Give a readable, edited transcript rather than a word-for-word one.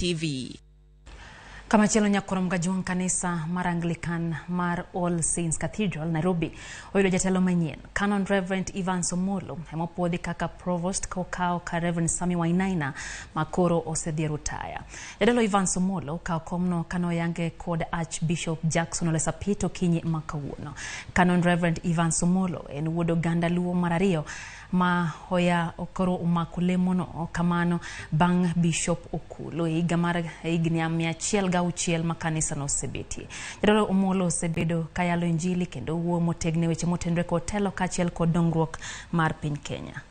TV. Kamachielo nyakorom Gajuang' kanisa mar Anglican mar All Saints Cathedral, Nairobi, oyudo jatelo manyien. Canon Reverend Evans Omolo ema opuodhi kaka provost kokawo ka Reverend Sami Wainaina makoro osedhi e rutaya. Jadolo Evans Omolo okawo komno kanoyange kod Archbishop Jackson Ole Sapit okinyi ma kawuono. Canon Reverend Evans Omolo en wuod oganda Luo mar ariyo ma oya koro omako lemono kamano bang' Bishop Okulo e higa mar higni 106 ma kanisa no osebetie. Jadolo Omolo osebedo kayalo injili kendo wuoyo motegno e weche motenore kod telo kaachiel kod dongruok mar piny Kenya.